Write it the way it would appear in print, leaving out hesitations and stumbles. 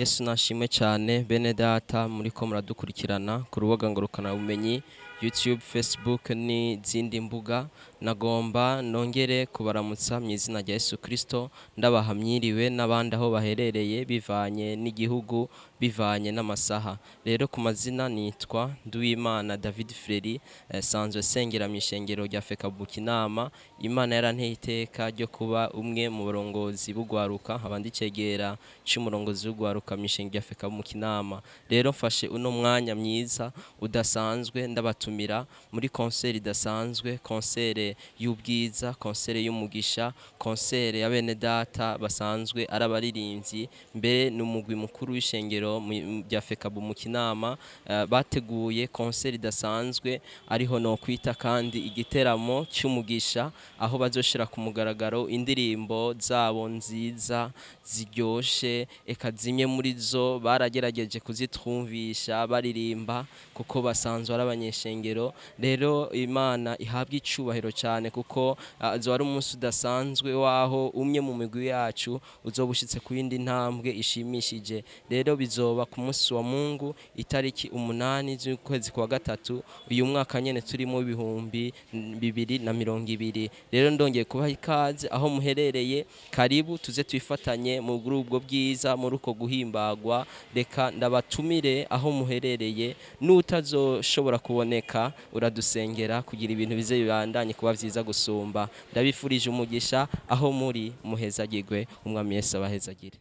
Yesu nashimwe cyane. Bene data muriko muradukurikirana ku rubuga ngurukanabumenyi, YouTube, Facebook n'izindi mbuga, nagomba nongere kubaramutsa mu izina rya Yesu Kristo. Ndabaha mwiriwe n'abandi aho baherereye bivanye n'igihugu, bivanye n'amasaha. Rero ku mazina nitwa Nduwimana David Freri, sanzwe sengera mu ishengero rya FECABU Kinama. Imana yaranteye iteka ryo kuba umwe mu barongozi b'ugwaruka, nkaba ndicegera c'umurongozi w'ugwaruka mu ishengero rya FECABU mu Kinama. Rero mfashe uno mwanya mwiza udasanzwe ndabatumira muri concert idasanzwe, concert y'ubwiza, concert y'umugisha, concert ya bene data basanzwe ari abaririmbyi, mbere n'umugwi mukuru w'ishengero rya FECABU mu Kinama. Bateguye concert idasanzwe, ariho no kwita kandi igiteramo cy'umugisha, aho bazoshira ku mugaragaro indirimbo zabo nziza ziryoshe. Eka zimwe muri zo baragerageje kuzitwumvisha baririmba, kuko basanzwe ari abanyeshengero. Rero Imana ihabwa icubahiro cyane, kuko azoba ari umunsi udasanzwe waho umwe mu migwi yacu uzoba ushitse ku yindi ntambwe ishimishije. Rero bizoba ku munsi wa Mungu, itariki 8 z'ukwezi kwa gatatu, uyu mwaka nyene turimo, 2020. Rero ndongeye kubaha ikaze aho muherereye. Karibu tuze twifatanye muri ubwo bwiza, muri uko guhimbagwa. Reka ndabatumire aho muherereye. N'utazoshobora kuboneka, uradusengera kugira ibintu bize bibandanye kuba vyiza gusumba. Ndabifurije umugisha aho muri, muhezagirwe. Umwami Yesu abahezagire.